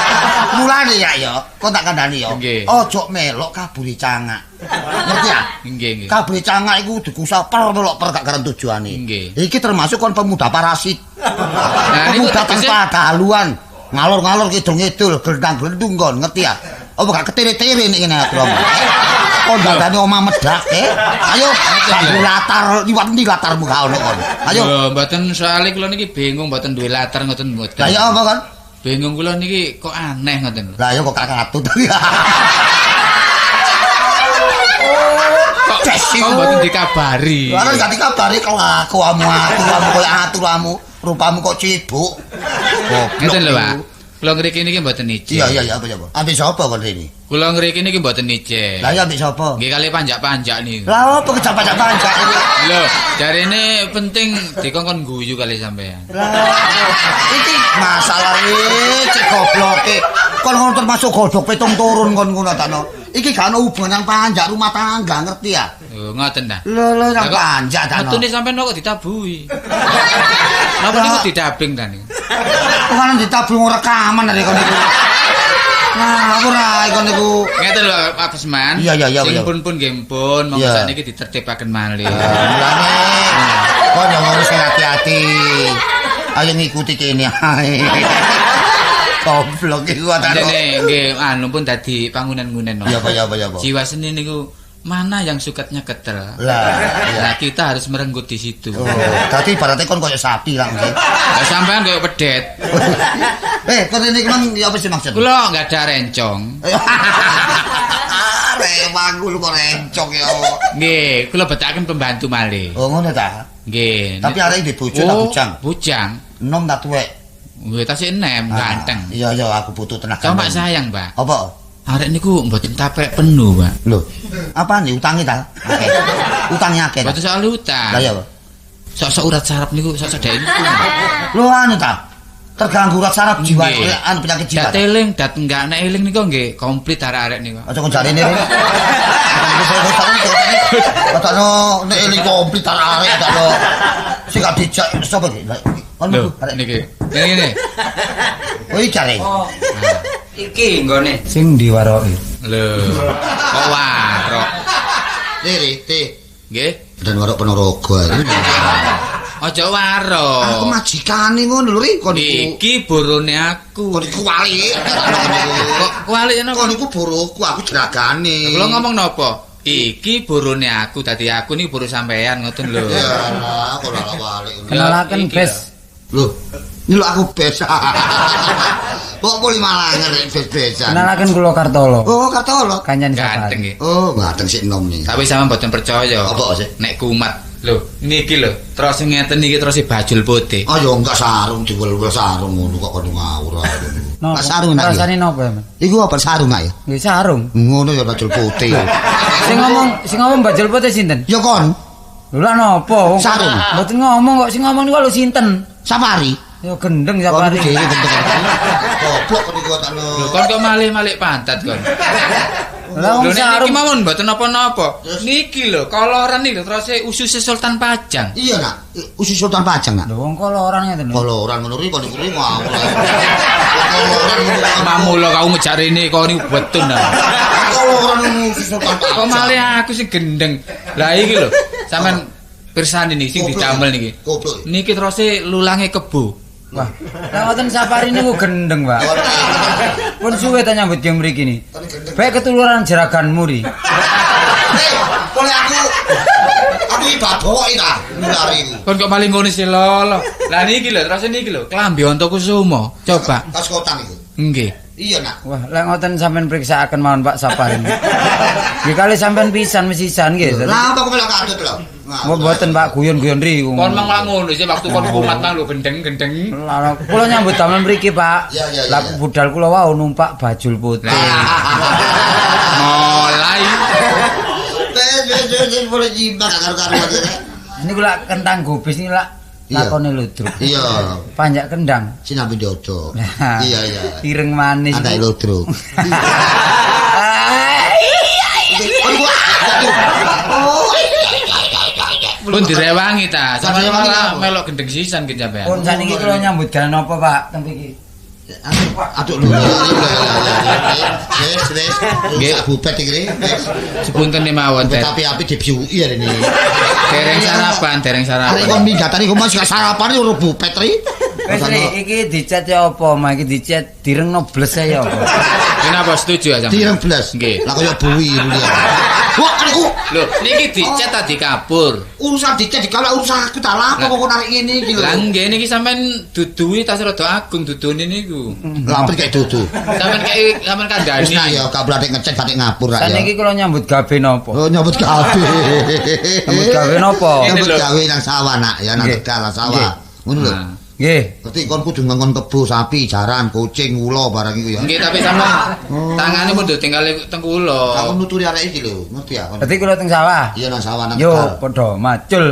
Mulane ya ya, kon tak kandhani ya. Ojo melok kabure cangak. Ngerti ya? Nggih, nggih. Kabure cangak iku dikusah per melok per gak karen tujuane. Iki termasuk kon pemuda parasit. Nah, niku pemuda tanpa daluan. Ngalor-ngalor kidul-ngidul, glendang-glendung kon, ngerti ya? Apa gak ketere-tere nek ngene aku. Kon dandane omah medak e. Ayo, ganggu latar, liwat ndi latarmu gak ono kon. Ayo. Lho, mboten soalé kula niki bingung mboten duwe latar ngoten mboten. Lah ya apa kon? Bingung kula niki kok aneh ngoten lho. Lah ya kok kakatut. Kok mboten dikabari. Lah gak dikabari kelakuanmu aturamu koyo aturamu, rupamu kok cibuk. Goblok. Ngeten lho, Pak. Kula ngriki niki mboten ije. Iya iya iya apa apa. Ambek sapa kon rene? Kula ngriki niki mboten ije. Lah iya ambek sapa? Nggih kali panjak-panjak niku. Lah apa kejak panjak-panjak iki? Lho, jarene penting dikongkon guyu kali sampean. Lah iki masalah iki gobloke. Kon ngono termasuk godhog pitung turun kon ngono ta no. Iki gak ono hubungan nang panjak rumah tangga ngerti ya? Lho ngoten ta. Lho lho nang panjak ta no. Metune sampean kok ditabuhi. Napa niku didabing ta niku? Kok ditabung rekaman dari kon niku. Nah, ora kon niku. Ngeten lho Pak Busman. Iya iya iya. Sing pun-pun nggih pun, monggo sakniki ditertibaken malih. Mulane kon yo harus hati-hati. Ayo ngikuti kene ae. Goblok iku atane. Nggih, anu pun dadi pangunan-ngunen. Iya apa ya apa ya apa. Jiwa seni niku mana yang sukatnya ketel. Lah, iya. Nah, kita harus merenggut di situ. Oh, dadi ibaratnya kon koyo sapi lah nggih. Lah sampean koyo pedet. Kon ini kan ya apa sih maksudnya? Kula enggak ada rencong. Rewang kula kok rencong ya. Nggih, kula betaken pembantu malih. Oh, ngono ta? Nggih. Tapi arek di bojo ta bujang? Bujang. Enom ta tuwek? Nggih, tasih enem, ganteng. Iya, iya, aku butuh tenaga. Cuma sayang, Pak. Apa? Arek niku mboten tapek penuh, Pak. Lho, apane utange ta? Akeh. Utange akeh. Mboten soal utang. Lah iya, Pak. Sok-sok urat saraf niku sok-sok dhek niku. Lho anu ta? Terganggu urat saraf jiwa, anu penyakit jiwa. Dat eling, dat enggak nek eling niku nggih komplit arek-arek niku. Aja kon jarene. Padahal nek eling komplit arek takno. Sing gak dijak sapa iki? Kon Lho, niki. Ngene. Oh iki jare. Iki nggone sing diwaroki. Lho, kok warok. Riri, ti. Nggih. Dan warok Ponorogo ae. Aja warok. Aku majikane ngono lho ri kon iku. Iki borone aku. Kon iku wali. Kok kualik napa? Kon iku boroku, aku jeragane. Kula ngomong napa? Iki borone aku, dadi aku niki boro sampean ngoten lho. Ya lah, kok ora wali. Kenalaken Iki bes. Lho, nyeluk aku bes. Kok poli malangan rek bes-besan. Kenalaken kula Kartolo. Oh, Kartolo. Kancane Ganteng Safari. nggih. Oh, ganteng sik enom nih. Tapi sampean mboten percaya. Apa sih? Nek kumat. Lho, niki lho, terus ngeten niki terus bajul putih. Oh, ya enggak sarung diwel-wel sarung ngono kok kono ngawur ae. Napa? Lah sarung nak. Rasane napa, Mas? Iku apa sarung nak ya? Nggih sarung. Ngono ya bajul putih. Sing ngomong bajul putih sinten? Ya kon, Lho lah napa? Wong Sarung. Mboten ngomong kok sing ngomong niku lho sinten? Safari. Ya gendeng Kon Safari. dhewe gendeng. Goblok kon iku takno. Lho, kon kok malih-malih pantat kon. Lah wong Lho nek niki sarung mawon mboten napa-napa. Niki lho, koloran niki lho terus ususe Sultan Pajang. Iya nak, usus Sultan Pajang nak. Lho wong koloran ngeten lho. Koloran ngono ri kon iku ri ngawur. Koloran ngono. Mamulo kau ngejak rene kok niku betun ah. Koloran ngono usus Sultan Pajang. Kok malih aku sing gendeng. Lah iki lho, sampean pirsani niki sing didamel niki. Goblok. Niki terus lulange kebo. Wah, lah ngoten Safari niku gendeng, Pak. Pun suwe ta nyambut gawe mriki ni. Baik ketuluran jeraganmu ri. Eh, boleh aku iki babok iki ta, nulari iku. Kon kok maling ngono sih lho. Lah niki lho, terus niki lho, klambi Antakusuma. Coba. Kas kotang iku. Nggih. Iya nak. Wah, lek ngoten sampean periksaaken mawon Pak Safari. Nggih kali sampean pisan mesisan nggih. Lah apa kok melok katut lho. Mboten Pak guyon-guyon ri. Kon mang lak ngono sih waktu kon kumat nang lho gendeng-gendeng. Lah kula nyambut damel mriki, Pak. Iya, iya, Lah iya. budal kula wau numpak bajul putih. Mulai. Wes wes wes boleh nyimak karo-karuan. Niku lak kentang gobis niki lak Iya. lakone ludruk. Iya, Panjak kendang. sinambi dodo. Nah, Iya iya. Ireng manis. Anake ludruk. Oh, Pun direwangi ta. Sampeyan Direwangi malah apa? melok gendeng sisan ki sampean. Pun saniki kula nyambut gawe napa, Pak? Teng mriki. Aduh lho. Wes wes. Nggih. Rusak bubet iki. Wes. Sepunten mawon, Bubet Tet. api-api dibiuki hari ini. Dereng sarapan, dereng Arek sarapan. kon minggatane iku mas gak sarapan ora bubet ri. Wis Ri, iki dicet ya apa, Ma? Iki dicet direngno bles ya apa? Kenapa setuju ya sampean? Direng blas. Nggih. Lah kaya buwi lho. Wah, niku Lho, niki dicet ta dikapur. urusan dicet dikawal urusan aku ta lah apa kok narik ngene iki lho. Lah nggih niki sampean duduhi tas rada agung dudune niku. Lah apa kayak dudu. Sampean kei sampean kandhani. Wis nak ya gak blatik ngecet batik ngapur rak ya. Saniki kula nyambut gawe napa? Oh nyambut gawe. Nyambut gawe napa? Nyambut Ngene lho. gawe nang sawah nak ya nang Nggih. tegal nang sawah. Nggih. Ngono lho. Nah. Nggih. Berarti kon kudu ngongkon kebo, sapi, jaran, kucing, ula barang iku ya. Nggih tapi sampean tangane pun tinggal teng kula. Aku nuturi arek iki lho, ngerti ya kon. Berarti kula teng sawah. Iya nang sawah nang Yo tegal. padha macul.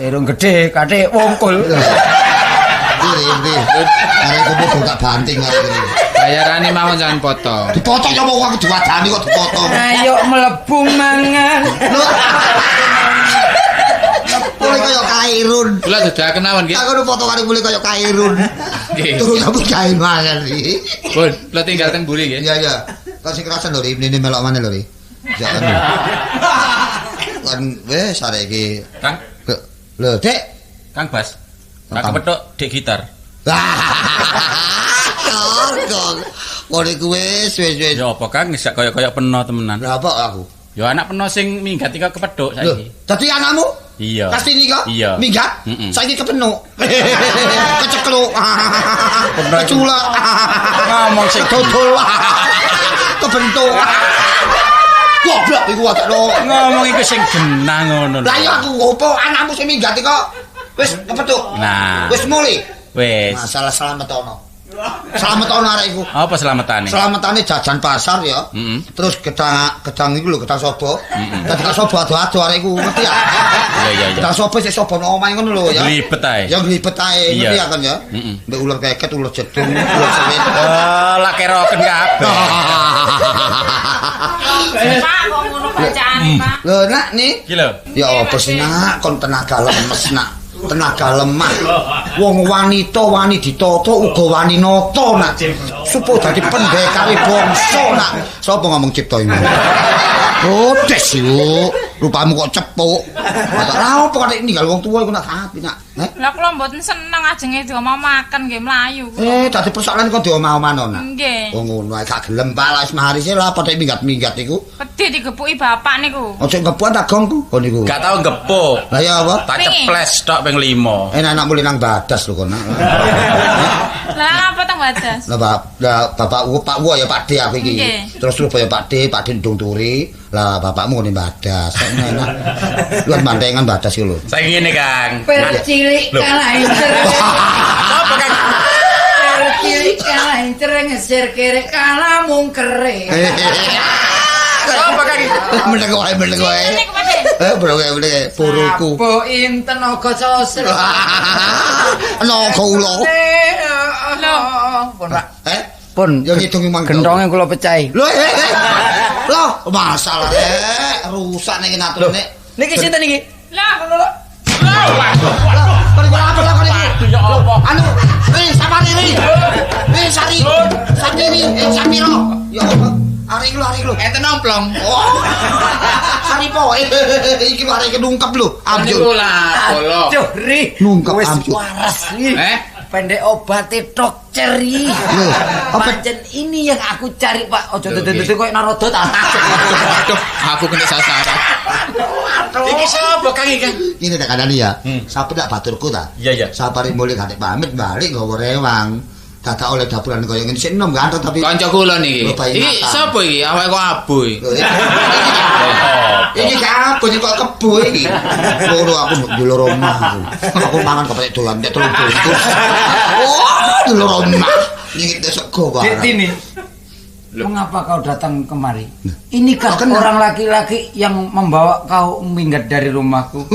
Irung gedhe kathik wongkul. Ri, ri. Arek iku padha tak banting arek iki. Bayarane mawon sampean potong. Dipotong ya wong aku diwadani kok dipotong. Ayo mlebu mangan. Lho. Mulai kaya kairun. Kula dudaken mawon nggih. Aku nu potongane mulai kaya kairun. Nggih. Turu nyambut gawe mangan iki. Pun, kula tinggal teng mburi nggih. Iya iya. Kon sing kerasan lho, Ri, mrene melok maneh lho, Ri. Jangan. Kon wis arek iki. Kang, Lho, Dik. Kang Bas. Kang. Tak kepethuk dek gitar. Kong, kong. Kon iku wis wis wis. Ya apa Kang ngejak kaya-kaya peno temenan. Lah apa aku? Ya anak peno sing minggat iki kepethuk Lho, saiki. dadi anakmu? Iya. Kastini kok? Iya. Minggat? Mm-mm. Saiki kepenuk. Kecekluk. Keculak. Ngomong sing Dodol. Kebentuk. Goblok iku wadakno. Ngomong iku sing genah ngono lho. Lah iya aku opo anakmu sing minggat iki kok wis kepethuk. Nah. Wis mulih. Wis. Masalah selamat ono. Selamat ono arek iku. Apa selamatane? Selamatane jajan pasar ya. Mm-mm. Terus gedang gedang iku lho gedang sobo. Dadi gak sobo ado-ado arek iku ngerti ya. Iya iya iya. Iya. Lah sapa sik sapa nang omahe ngono lho ya. Glibet ae. Ya glibet ae, Iya. ngerti ya kan ya. Heeh. Mbek ular keket, ular jedung, ular sewit. Eh, lah keroken kabeh. Pak kok ngono bacaane, Pak. Lho nak nih. Iki lho. Ya apa sih nak kon tenaga lemes nak. Tenaga lemah. Wong wanita wani ditata uga wani nata nak. Supaya dadi pendekare bangsa nak. Sapa ngomong cipta iki? Protes yo. Rupamu kok cepuk. Lah opo kok ninggal wong tuwa iku nak ati nak. Eh? Lah kula mboten seneng ajenge diomong-omaken nggih mlayu. Eh, dadi persoalan kok diomah-omahno nak. Nggih. Oh ngono ae gak gelem Pak lah wis marise lah padha minggat-minggat iku. Pedhi digepuki bapak niku. Ojo ngepuan ta gongku kon niku. Gak tau gepuk. Lah ya apa? Tak ceples tok ping 5. Enak-enak mulih nang badas lho kon nak. Lah apa teng Badas? Lah bapak Pak Wo ya Pak D aku iki. Nggih. Terus Surabaya Pak D, Pak D ndung turi. Lah bapakmu ngene badas. Enak. Luwih mantengan badas iku lho. Saiki ngene, Kang. Per cilik Lho. kalah incer. Apa, Kang? Per cilik kalah incer ngesir kerek kalah mung kere. Apa, Kang? Meneng wae, meneng wae. Niku Pak D. Eh, bro, meneng puruku. Apa inten naga sosro. Naga ula. Lho, pun Pak. Eh, Pun ya ngidung mang. Gentonge kula pecahi. Lho, eh, eh. Loh, masalah rusak ning aturane. Niki sinten niki? Lah Loh, kon iku apa lah kon iku? Ya apa? Anu, ri samari ri. Ri sari. Sakiri, Sakiro. Ya apa? Arek iki lho, arek iki lho. Enten omplong. Oh. Saripo, iki lho arek iki nungkep lho. Niku Amjul. lah bolo. Duh, ri. Nungkep Wis amjul. waras ri. Eh? Pendek obate tok ceri. Lho, apa Pancen ini yang aku cari, Pak. Ojo Lho, tutup-tutup koyo narodo ta. Aduh, aku kena sasaran. Iki sapa, Kang iki, Kang? Ini tak kandhani ya. Sampe tak baturku ta. Iya, iya. Sapare mulih gak pamit balik nggawa rewang. Dadak oleh dapuran kaya ngene sik enom ganteng tapi Kanca kula niki. Lho, bayi Iki mata. sapa iki? Awake kok abu iki. Lho, iki gak apa iki kok kebo iki. Loro aku ndulur omah aku. Aku mangan kepethuk dolan nek telung bungkus. Oh, ndulur omah. Nyingit sego Dek barang. Tini. Mengapa kau datang kemari? Inikah Kok kenal? orang laki-laki yang membawa kau minggat dari rumahku?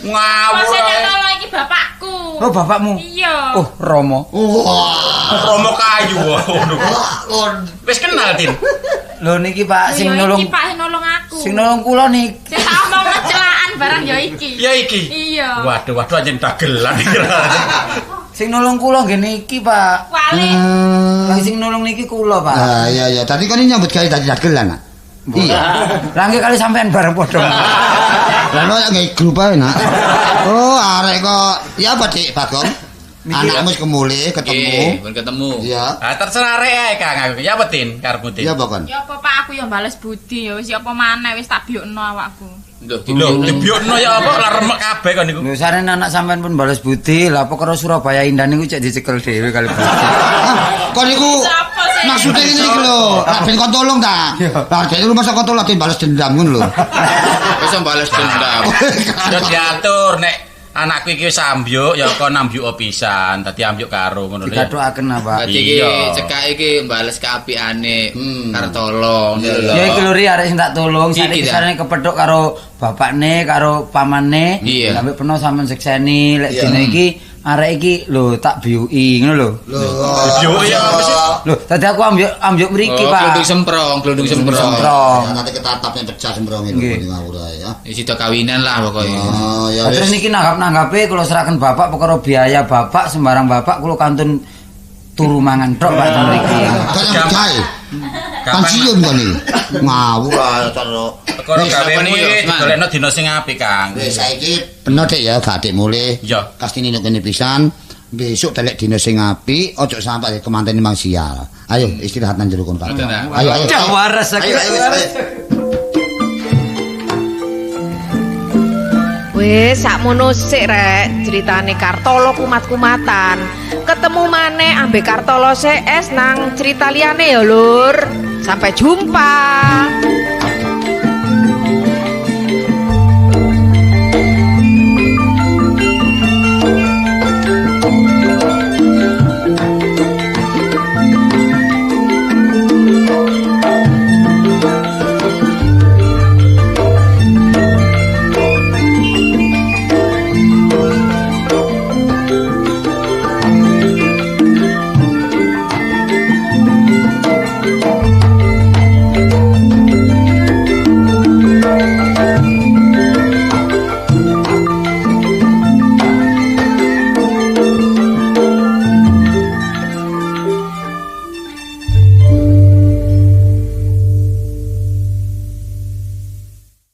Ngawur. Masa ae. nyatolo iki bapakku. Oh, bapakmu. Iya. Oh, Romo. Wah. Romo kayu ngono. Wah, Wis kenal, Tin. Lho niki Pak sing Ya nulung iki Pak sing nulung aku. sing nulung kula niki. Sing tak omong kecelaan barang ya iki. Ya iki. Iya. Waduh, waduh anjen dagelan iki. Sing nulung kula nggih niki, Pak. Wale. Lah sing nulung niki kula, Pak. Ah iya iya, tadi kan ini nyambut gawe dadi dagelan nak. Iya. Lah nggih kali sampean bareng padha. Lah no yang grup ae nak. Oh, arek kok. Ya apa Dik Bagong? Anakmu wis kemule ketemu. Nggih, pun ketemu. Iya. Ah terserah arek ae, Kang aku. Ya apa, Tin? Karepmu, Tin? Iya apa kon? Ya apa Pak aku ya bales budi ya wis ya apa maneh wis tak biyukno awakku. Lho, Lho, dibyokno ya apa lah remek kabeh kon niku. Lho sarene anak sampean pun bales budi, lah apa karo Surabaya Indah niku cek dicekel dhewe kali budi. Ah, kon iku Sapa sih? maksudnya ngene iki lho. Lah ben kon tolong ta. Lah dhek lu masa kon tolong den balas dendam ngono lho. Wis bales dendam. Ya diatur nek anakku iki wis ambyuk ya kon ambyuk pisan, dadi ambyuk karo ngono lho. ya. Digathukaken ah, Pak. Dadi iki Iya. cekak iki bales keapiane Kartolo ngono lho. Ya iki lho ri arek sing tak tulung, Iki saiki ta? sarene kepethuk karo bapakne, karo pamane. Iya. Sampe peno sampean sekseni lek dina iki arek iki lho tak biyuki ngono lho. Lho. Dibyuki ya apa sih? Lho, tadi aku ambyuk mriki, Oh, Pak. glundung semprong, glundung semprong. Semprong. Ya, nanti ketatapnya pecah semprong itu Nggih. ngawur ae ya. Ya sida kawinan lah pokoke. Oh, ya Lah, Terus wis. niki nanggap-nanggape kula seraken bapak perkara biaya bapak sembarang bapak kula kantun turu mangan tok Pak ten mriki. Kok nyambut gawe? Pensiun kon iki. Ngawur ae cara. Perkara Wis, gawemu apa iki nih, Mas? digolekno dina sing apik, Kang. Wis saiki bener Dik ya, gak adik mulih. Iya. Kastine nek kene pisan. Besok telek dina sing apik, ojo sampai kemanten mang sial. Ayo istirahat nang jero kon kabeh. Ngoten, ah. Ayo ayo. Dah waras aku. Ayo ayo ayo. Wis sakmono sik rek critane Kartolo kumat-kumatan. Ketemu maneh ambek Kartolo CS nang cerita liyane ya, Lur. Sampai jumpa.